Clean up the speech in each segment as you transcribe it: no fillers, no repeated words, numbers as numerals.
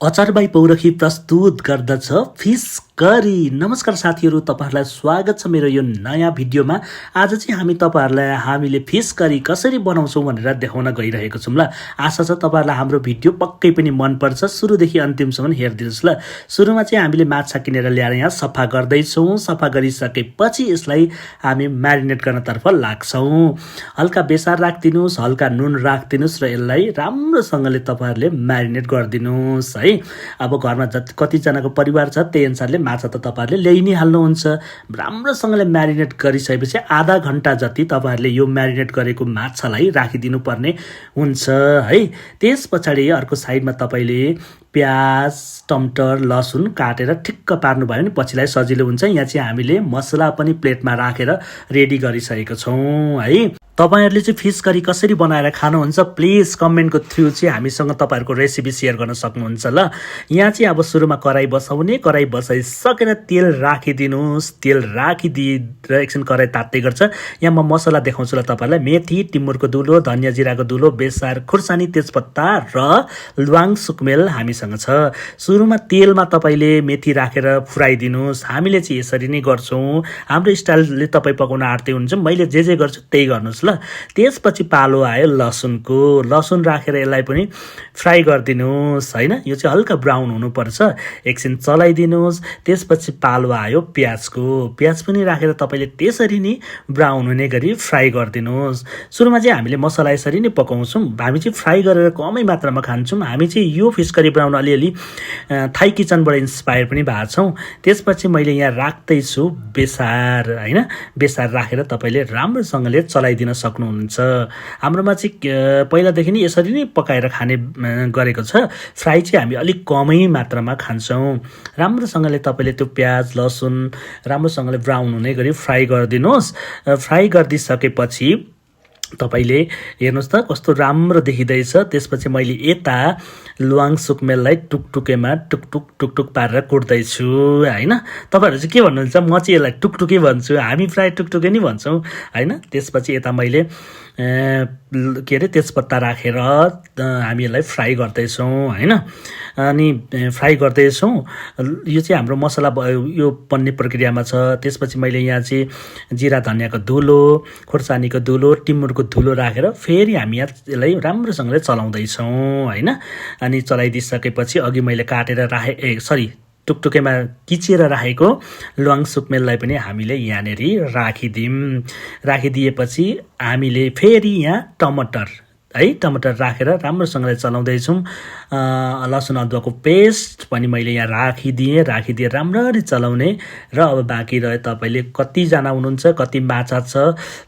अचारबाई पौरखी प्रस्तुत गर्दछ fees curry. नमस्कार साथीहरू, तपाईँहरूलाई स्वागत छ मेरो यो नयाँ भिडियोमा। आज चाहिँ हामीले फिस करी कसरी बनाउँछौँ भनेर देखाउन गइरहेको छौँ। ल, आशा छ तपाईँहरूलाई हाम्रो भिडियो पक्कै पनि मनपर्छ। सुरुदेखि अन्तिमसम्म हेरिदिनुहोस्। ल, सुरुमा चाहिँ हामीले माछा किनेर ल्याएर यहाँ सफा गर्दैछौँ। सफा गरिसकेपछि यसलाई हामी म्यारिनेट गर्नतर्फ लाग्छौँ। हल्का बेसार राखिदिनुहोस्, हल्का नुन राखिदिनुहोस् र यसलाई राम्रोसँगले तपाईँहरूले म्यारिनेट गरिदिनुहोस् है। अब घरमा कतिजनाको परिवार छ त्यही अनुसारले माछा त तपाईँहरूले ल्याइ नै हाल्नुहुन्छ। राम्रोसँगले म्यारिनेट गरिसकेपछि आधा घन्टा जति तपाईँहरूले यो म्यारिनेट गरेको माछालाई राखिदिनु पर्ने हुन्छ है। त्यस पछाडि अर्को साइडमा तपाईँले प्याज, टमाटर, लसुन काटेर ठिक्क पार्नुभयो भने पछिलाई सजिलो हुन्छ। यहाँ चाहिँ हामीले मसला पनि प्लेटमा राखेर रेडी गरिसकेको छौँ है। तपाईँहरूले चाहिँ फिस करी कसरी बनाएर खानुहुन्छ प्लिज कमेन्टको थ्रु चाहिँ हामीसँग तपाईँहरूको रेसिपी सेयर गर्न सक्नुहुन्छ। ल, यहाँ चाहिँ अब सुरुमा कराई बसाउने, कराई बसाइसकेर तेल राखिदिनुहोस्। तेल राखिदिएर एकछिन कराई तात्दै गर्छ। यहाँ म मसला देखाउँछु ल तपाईँहरूलाई। मेथी, टिमुरको धुलो, धनियाँ जिराको धुलो, बेसार, खुर्सानी, तेजपत्ता र ल्वाङ सुकमेल हामीसँग छ। सुरुमा तेलमा तपाईँले मेथी राखेर फुराइदिनुहोस्। हामीले चाहिँ यसरी नै गर्छौँ। हाम्रो स्टाइलले तपाईँ पकाउन आँट्दै हुनुहुन्छ, मैले जे गर्छु त्यही गर्नुहोस्। ल, त्यसपछि पालो आयो लसुनको। लसुन राखेर यसलाई पनि फ्राई गरिदिनुहोस् होइन। यो चाहिँ हल्का ब्राउन हुनुपर्छ। एकछिन चलाइदिनुहोस्। त्यसपछि पालो आयो प्याजको। प्याज पनि राखेर तपाईँले त्यसरी नै ब्राउन हुने गरी फ्राई गरिदिनुहोस्। सुरुमा चाहिँ हामीले मसला यसरी नै पकाउँछौँ। हामी चाहिँ फ्राई गरेर कमै मात्रामा खान्छौँ। हामी चाहिँ यो फिस करी बनाउन अलिअलि थाई किचनबाट इन्सपायर पनि भएको छौँ। त्यसपछि मैले यहाँ राख्दैछु बेसार होइन। बेसार राखेर तपाईँले राम्रोसँगले चलाइदिन सक्नुहुन्छ। हाम्रोमा चाहिँ पहिलादेखि नै यसरी नै पकाएर खाने गरेको छ। फ्राई चाहिँ हामी अलिक कमै मात्रामा खान्छौँ। राम्रोसँगले तपाईँले त्यो प्याज, लसुन राम्रोसँगले ब्राउन हुने गरी फ्राई गरिदिनुहोस्। फ्राई गरिदिइसकेपछि तपाईँले हेर्नुहोस् त कस्तो राम्रो देखिँदैछ। त्यसपछि मैले यता ल्वाङ सुकमेललाई टुकटुकेमा टुकटुक पारेर कुट्दैछु होइन। तपाईँहरू चाहिँ के भन्नुहुन्छ? म चाहिँ यसलाई टुकटुकै भन्छु, हामी प्रायः टुकटुकै नै भन्छौँ होइन। त्यसपछि यता मैले तेजपत्ता राखेर हामी यसलाई फ्राई गर्दैछौँ होइन। अनि फ्राई गर्दैछौँ। यो चाहिँ हाम्रो मसला यो बन्ने प्रक्रियामा छ। त्यसपछि मैले यहाँ चाहिँ जिरा धनियाँको धुलो, खुर्सानीको धुलो, टिमुरको धुलो राखेर फेरि हामी यसलाई राम्रोसँगले चलाउँदैछौँ होइन। अनि चलाइदिइसकेपछि अघि मैले काटेर टुकटुकेमा किचेर राखेको ल्वाङ सुकमेललाई पनि हामीले यहाँनिर राखिदिएपछि हामीले फेरि यहाँ टमाटर राखेर राम्रोसँगले चलाउँदैछौँ। लसुन अदुवाको पेस्ट पनि मैले यहाँ राखिदिएँ राम्ररी चलाउने। र अब बाँकी रह्यो तपाईँले कतिजना हुनुहुन्छ, कति माछा छ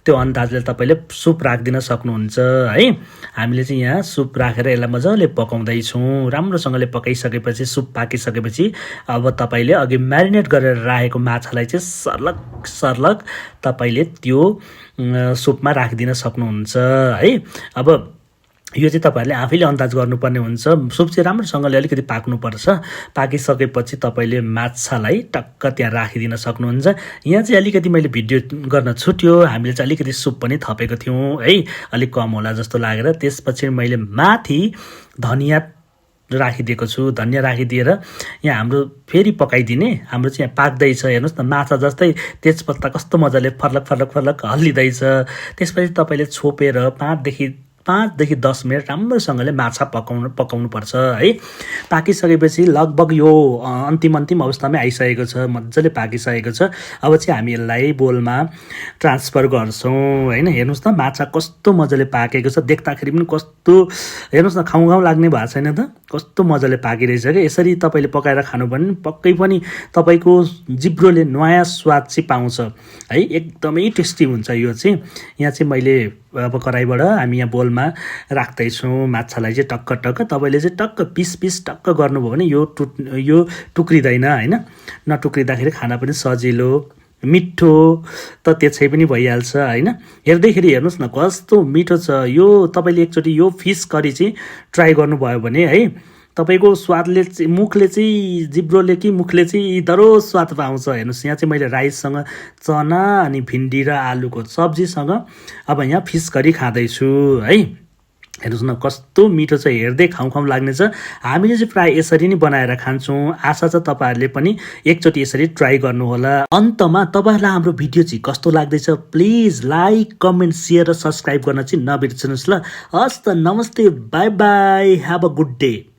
त्यो अन्दाजले तपाईँले सुप राखिदिन सक्नुहुन्छ है। हामीले चाहिँ यहाँ सुप राखेर यसलाई मजाले पकाउँदैछौँ। राम्रोसँगले पकाइसकेपछि सुप पाकिसकेपछि अब तपाईँले अघि म्यारिनेट गरेर राखेको माछालाई चाहिँ सर्लक तपाईँले त्यो सुपमा राखिदिन सक्नुहुन्छ है। अब यो चाहिँ तपाईँहरूले आफैले अन्दाज गर्नुपर्ने हुन्छ। सुप चाहिँ राम्रोसँगले अलिकति पाक्नुपर्छ। पाकिसकेपछि तपाईँले माछालाई टक्क त्यहाँ राखिदिन सक्नुहुन्छ। यहाँ चाहिँ अलिकति मैले भिडियो गर्न छुट्यो। हामीले चाहिँ अलिकति सुप पनि थपेको थियौँ है, अलिक कम होला जस्तो लागेर। त्यसपछि मैले माथि धनियाँ राखिदिएको छु। धनियाँ राखिदिएर यहाँ हाम्रो फेरि पकाइदिने। हाम्रो चाहिँ यहाँ पाक्दैछ। हेर्नुहोस् न, माछा जस्तै तेजपत्ता कस्तो मजाले फर्लक हल्लिँदैछ। त्यसपछि तपाईँले छोपेर 5 देखि 10 मिनट राम्रोसँगले माछा पकाउनुपर्छ है। पाकिसकेपछि लगभग यो अन्तिम अवस्थामै आइसकेको छ, मजाले पाकिसकेको छ। अब चाहिँ हामी यसलाई बोलमा ट्रान्सफर गर्छौँ होइन। हेर्नुहोस् न, माछा कस्तो मजाले पाकेको छ। देख्दाखेरि पनि कस्तो, हेर्नुहोस् न, खाउँ लाग्ने भएको छैन त, कस्तो मजाले पाकिरहेछ क्या। यसरी तपाईँले पकाएर खानु भने पक्कै पनि तपाईँको जिब्रोले नयाँ स्वाद चाहिँ पाउँछ है। एकदमै टेस्टी हुन्छ यो चाहिँ। यहाँ चाहिँ मैले अब कराईबाट हामी यहाँ बोलमा राख्दैछौँ माछालाई चाहिँ टक्क तपाईँले चाहिँ टक्क पिस टक्क गर्नुभयो भने यो टुक्रिँदैन होइन। नटुक्रिँदाखेरि खाना पनि सजिलो, मिठो त त्यसै पनि भइहाल्छ होइन। हेर्दैखेरि हेर्नुहोस् न कस्तो मिठो छ यो। तपाईँले एकचोटि यो फिस करी चाहिँ ट्राई गर्नुभयो भने है, तपाईँको स्वादले जिब्रोले मुखले चाहिँ दरो स्वाद पाउँछ। हेर्नुहोस्, यहाँ चाहिँ मैले राइससँग चना अनि भिन्डी र आलुको सब्जीसँग अब यहाँ फिस करी खाँदैछु है। हेर्नुहोस् न कस्तो मिठो छ, हेर्दै खाउँ लाग्नेछ। हामीले चाहिँ प्राय यसरी नै बनाएर खान्छौँ। आशा छ तपाईँहरूले पनि एकचोटि यसरी ट्राई गर्नुहोला। अन्तमा तपाईँहरूलाई हाम्रो भिडियो चाहिँ कस्तो लाग्दैछ प्लिज लाइक कमेन्ट सेयर र सब्सक्राइब गर्न चाहिँ नबिर्सनुहोस् ल। हस् त, नमस्ते, by by, have a good day.